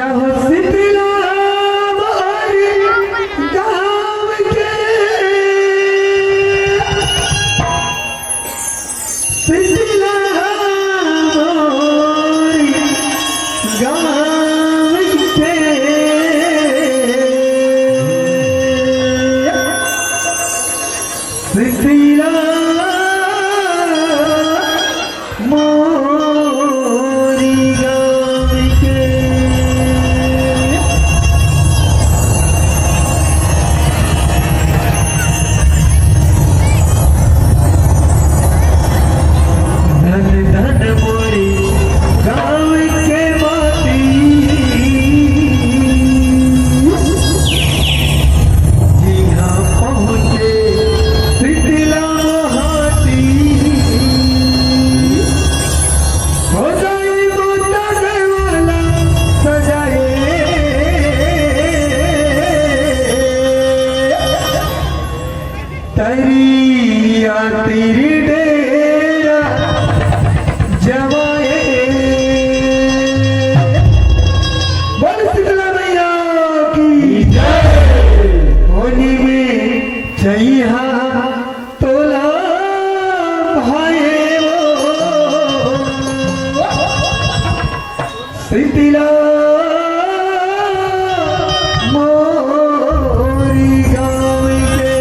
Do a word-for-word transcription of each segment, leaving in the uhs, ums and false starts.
शीतला मोरी गाँव के, शीतला मोरी गाँव के, शीतला मोरी गाँव के। धन धन मोरी गाँव के माटी, जिहाँ पहुँचे शीतला मोहाटी। हो जाए मोटा देवाला सजाए, तरिया तीर डेरा जमाए। बोल शीतला मैया की जय। होली में चैहा तोला भाई वो शीतला मोरी गाँव के।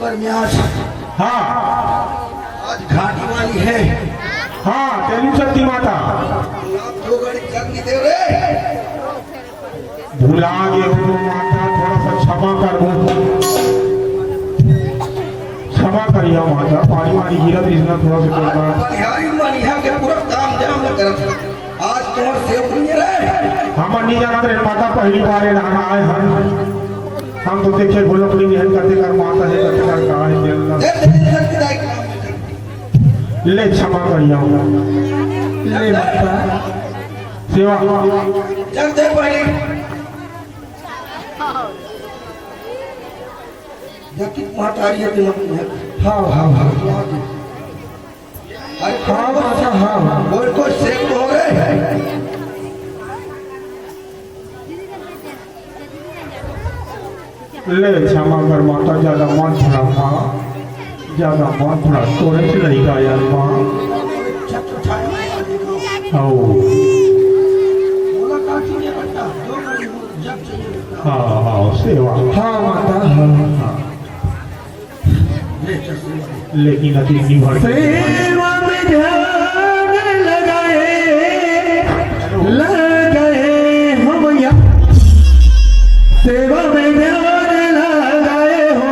पर मैं आज, हाँ। आज घाटी वाली है। हाँ, तेलू शक्ति माता। आप दो गाड़ी जग नहीं दे रहे। भुला गे हो माता, थोड़ा सा क्षमा कर दो। क्षमा करिया माता, पानी वानी गिरत रहिस ना, थोड़ा सा करना। बनिहारी बनिहा के पूरा काम जाम न करत। आज तोर सेवक नहीं रहे। हमन नहीं जानत रहे माता, पहली बार ये नहाना आए हन। हम तो देखे बोलो अपनी बहन का तेकर माता है, का तेकर का है, ये अल्लाह। दे, दे, दे, दे, दे। ले क्षमा करिया। ले माता। सेवा। चल दे पहले। जबकि महतारी है, दिमाग में है। हाँ, हाँ, हाँ। अरे हाँ, बासा, हाँ। और कोई सेठ हो रहे हैं? ले, क्षमा कर माता, ज्यादा मत फड़ा माँ, ज्यादा मत फड़ा, तोरे से लइका यार माँ। आओ। हाँ, हाँ, सेवा। हाँ, माता, हाँ, हाँ। लेकिन अति निभर सेवा में ध्यान लगाए, लगाए हम या सेवा में ध्यान लगाए हो।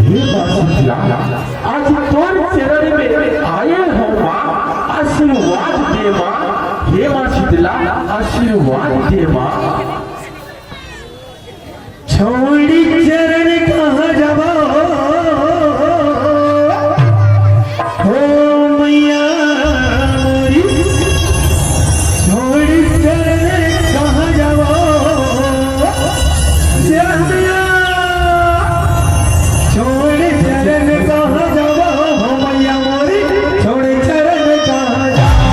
हे माँ शीतला, आज तोर चरण में आए हो माँ, आशीर्वाद दे माँ। हे माँ शीतला, आशीर्वाद दे माँ। छोड़ी चरण कहाँ जाबो हो मैया मोरी, छोड़ी चरण कहाँ जाबो हो मैया, छोड़ी चरण कहाँ जाबो हो मैया मोरी, छोड़ी चरण कहाँ जाबो।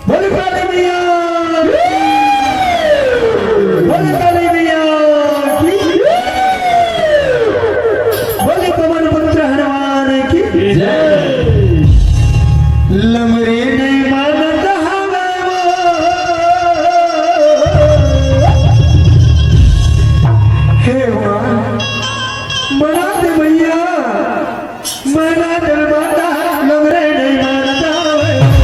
बोले काली मैया की। बोले काली मैया की। बोले पवन पुत्र हनुमान की। जय। लंगरे नहीं मानत हवे वो। हे माँ, बना दे मैया। मना दे माता, लंगरे नहीं मानता हवे।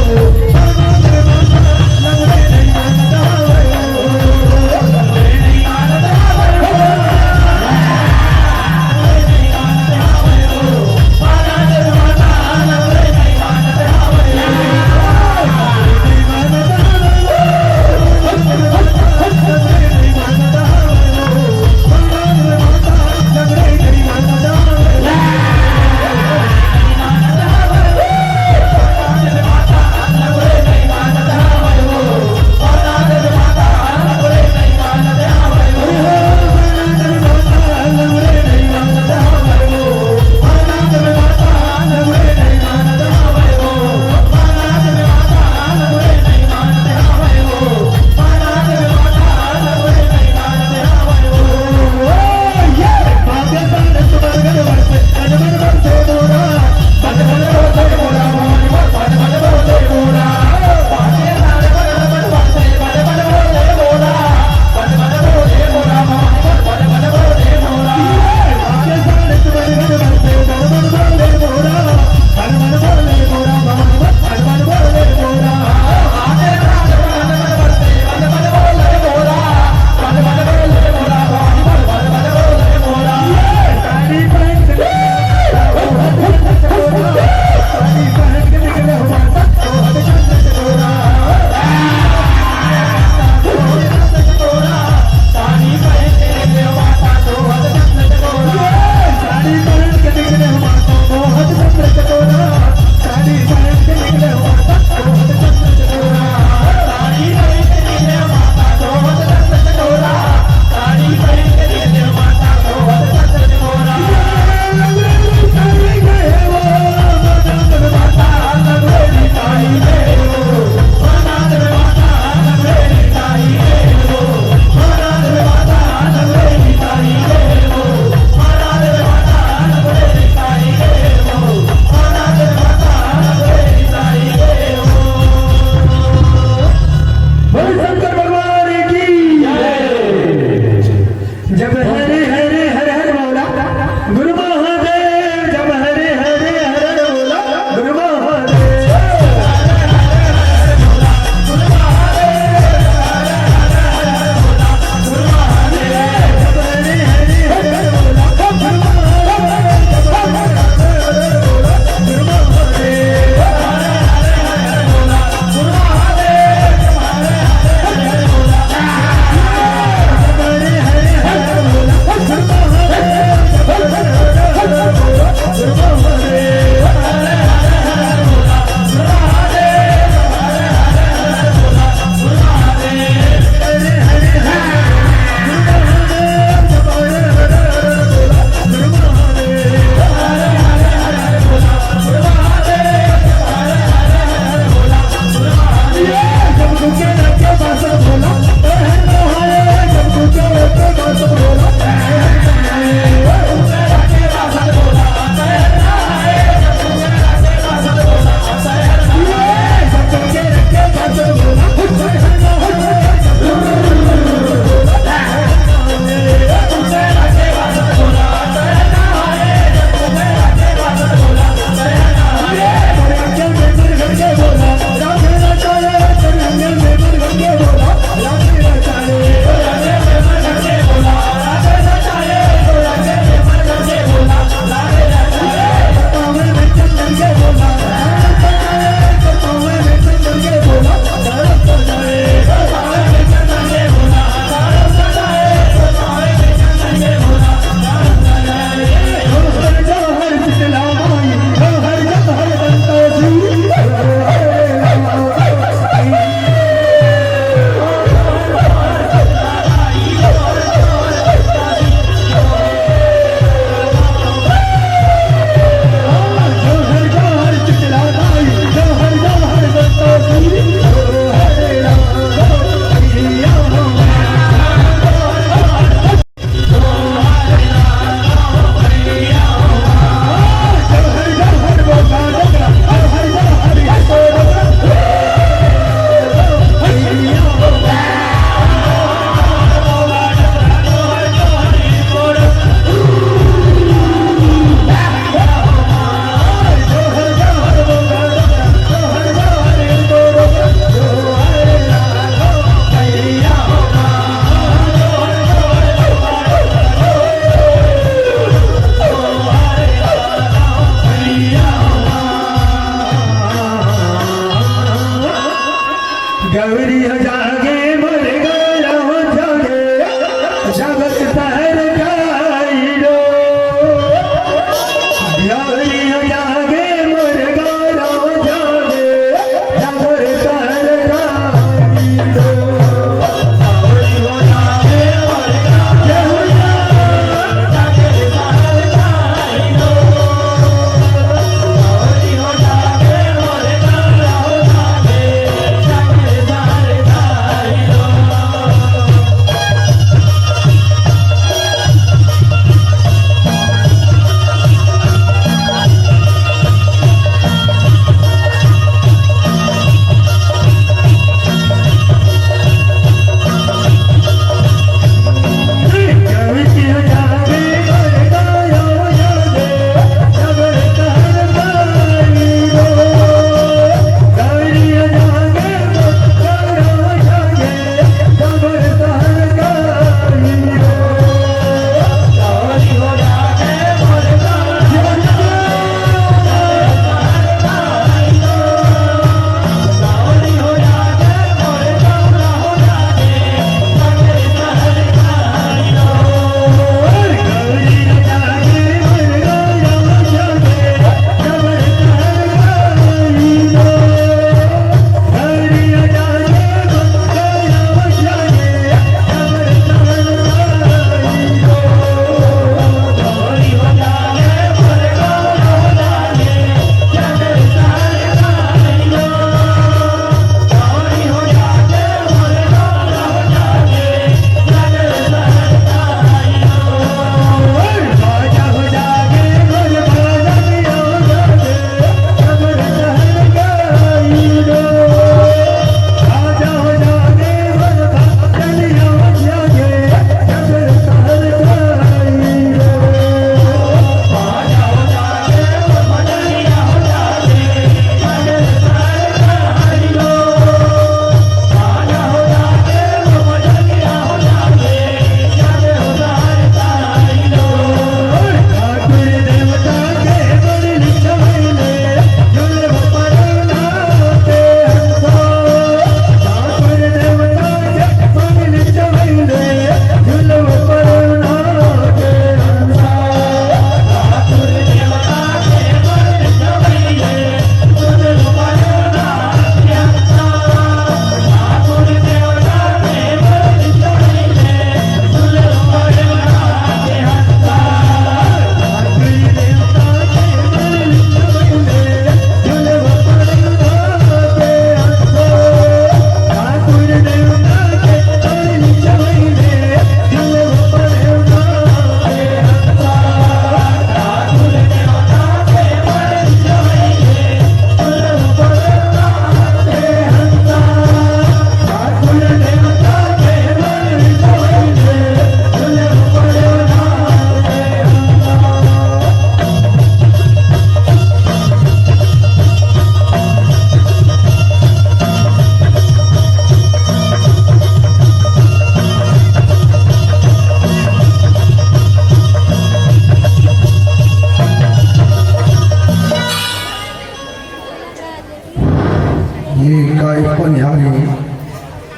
पनिहारी।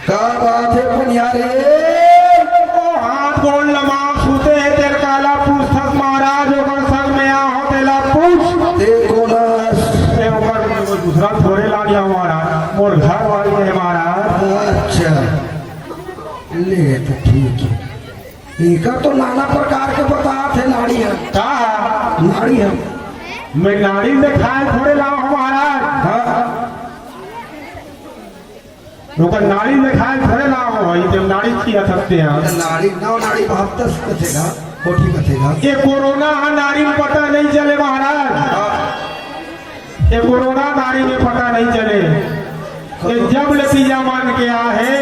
का बात हे पनिहारी? ओ हाथ गोड़ लमा सुते हे, तेला काला पूछथस महाराज, ओकर संग में आहो तेला पूछ। ते कोन अस? ते ओकर कोई दूसरा थोड़े लाड़िया महाराज, मोर घर वाली हे महाराज। अच्छा, ले तो ठीक हे। एकर तो नाना प्रकार के बतात हे नाड़ी ह। का? नाड़ी ह। मैं नाड़ी देखाय थोड़े लाव हँव महाराज। हाँ। ओकर नाड़ी देखाय थोड़े लाव हँव भाई, जब नाड़ी किया सकते हैं। नाड़ी, नौ नाड़ी बहत्तर कथे गा, कोठी कथे गा। ये कोरोना ह नाड़ी में पता नहीं चले महाराज। हाँ। ये कोरोना नारी में पता नहीं चले। ये जब ले पिज्जा मान के आ हे,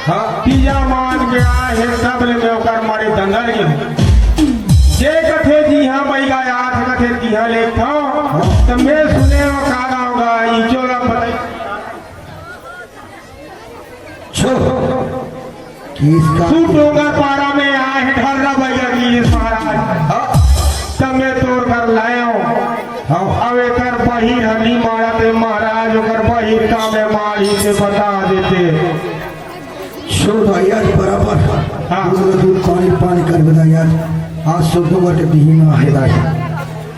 हाँ। पिज्जा मान के आ हे, तब ले मैं ओकर मारे दंगल के हूँ। जे कथे जी हाँ, मैं गा याद कथे जी हाँ, लेख था, तो मैं सुने हो का गाँव गा, ई चोला पता। छो। किसका? तू डोंगर पारा में आए ढर्रा बैरा की महाराज। हाँ। तब मैं तोर घर लायो। हाँ। अब एकर बहिर हनी मारा ते महाराज, ओकर बहिर का मैं मारी ते बता देते। छो भाई, आज बराबर। हाँ। दूध, दूध, पानी, पानी कर बता यार। आज सुबह के दिही में आहे दाई।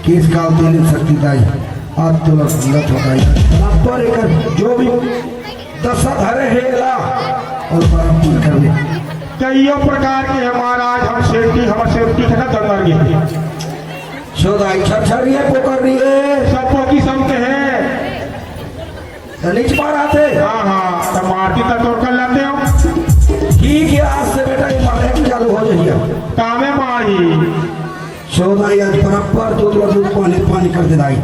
किस काल तेने शक्ति दाई। आज तो लग संगत होता है। बराबर एकर जो भी दशा धरे हे ला अउ बराबर करबे। कइयो प्रकार के हे महाराज, हम सेफ्टी, हमर सेफ्टी के ना दंगर गे। सो दाई छरछरिया पोकर रही हे। सबो किसम के हे। त नीच मार आथे। हाँ, हाँ, त मारती त तोर कर लेते हो। ठीक हे, आज से बेटा ये मारे के चालू हो जाइए। कामे मारी। सो दाई आज बराबर दूध ला दूध, पानी पानी कर दे दाई।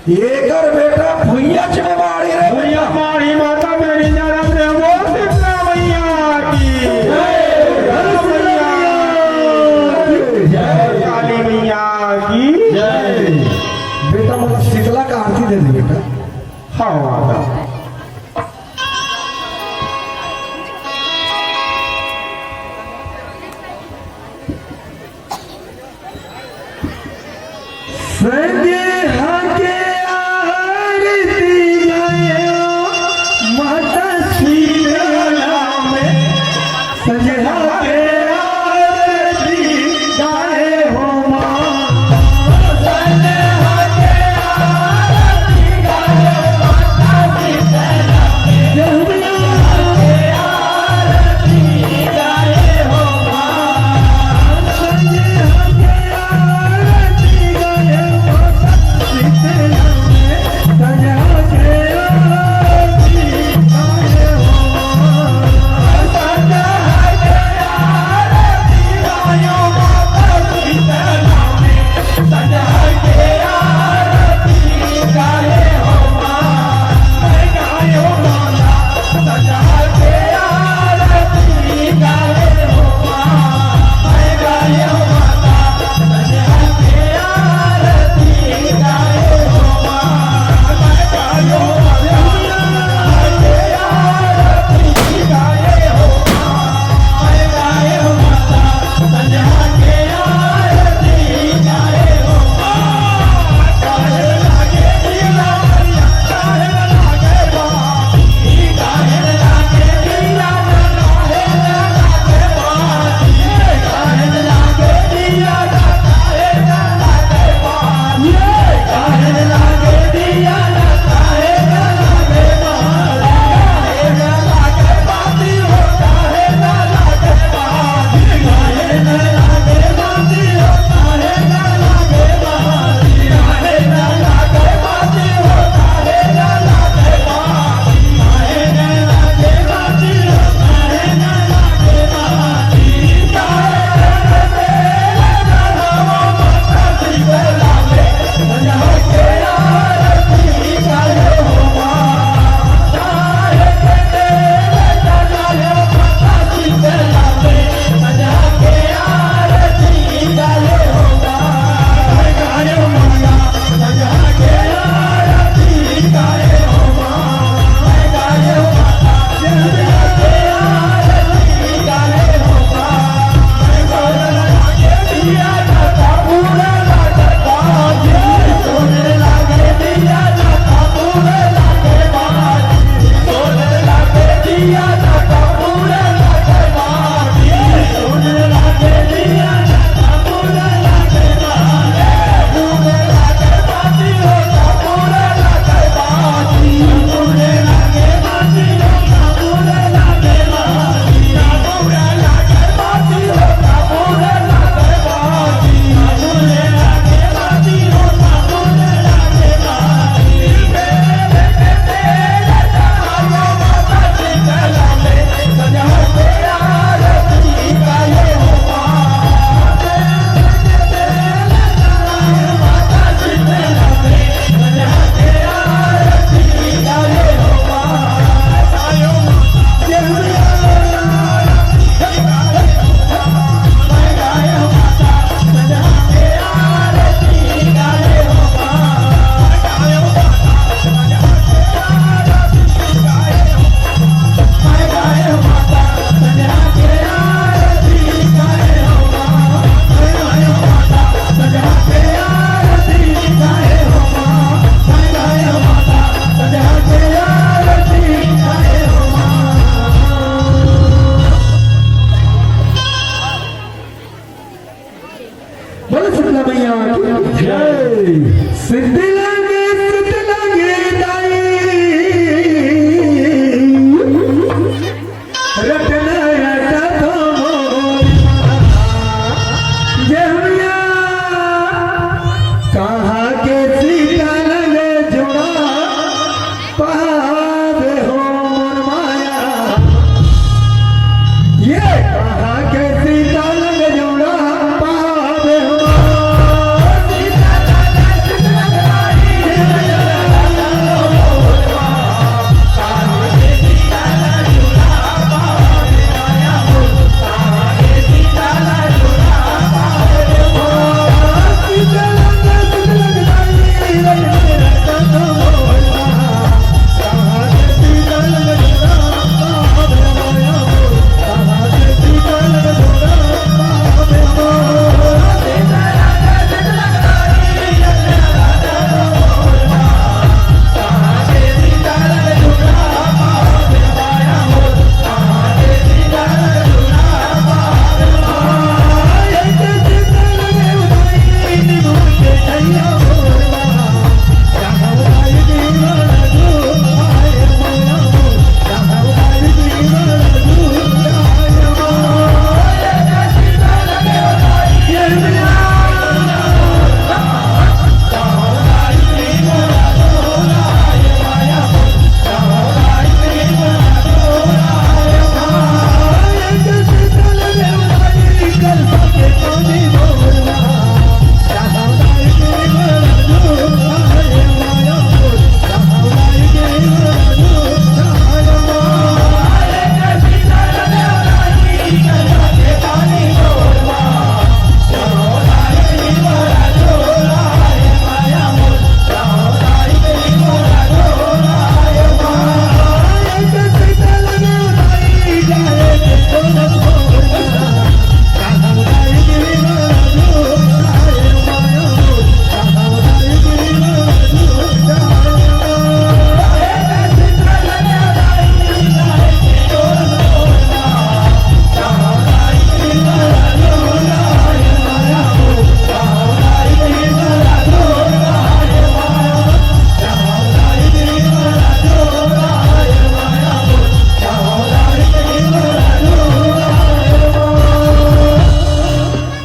एकर बेटा भुइयाच में माड़ी रे। भुइया माड़ी माता मेरी जन्म दे वो शीतला मैया की। जय। मैया की। जय। काली मैया की। जय। बेटा, मतलब शीतला का आरती दे दे बेटा। हाँ, माता। संगे हके आरती गायो, माता शीतला में। संगे हके आरती गाए हो माँ। संगे हके आरती गाए हो माता शीतला में। जय। सिद्धि लागे, सिद्धि लागे दाई। रटना रटा तो मोर माँ। जय हो मैया। कहाँ के सीता लगे जोड़ा पावे हो मोर माया। ये कहाँ के सीता लगे जोड़ा पावे हो।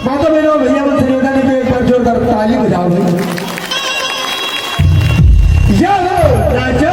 माता बहनों, भैया मन, संयोजन के एक बार जोरदार ताली बजाओ भाई। जय हो राजा